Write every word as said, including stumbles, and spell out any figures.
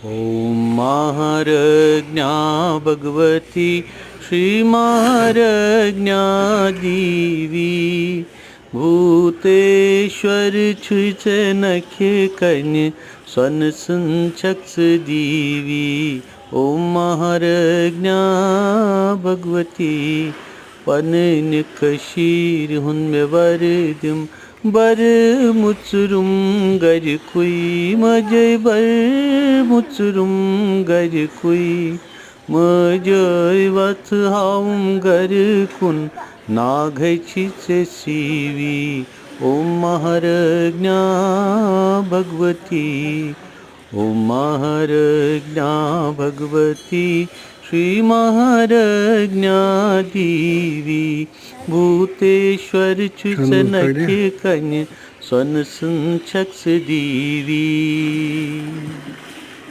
ॐ महारज्ञा भगवती श्रीमहारज्ञा देवी। भूतेश्वर छुइचे नखे कन्य सन संचक्स देवी। ॐ महारज्ञा भगवती پننہِ کٔشیٖرِ ہُنٛد مےٚ وردِم بر مُژرُم گرِکُے، مجے بر مُژرُم گرِکُے۔ مجے وتھ ہاوُم گرِ کُن، ناگے چھی ژےٚ سیوی۔ ॐ महारज्ञा भगवती، ॐ महारज्ञा भगवती श्रीमहारज्ञा देवी। भूतेश्वर छुइचे नखे कन्य सन संचक्स देवी।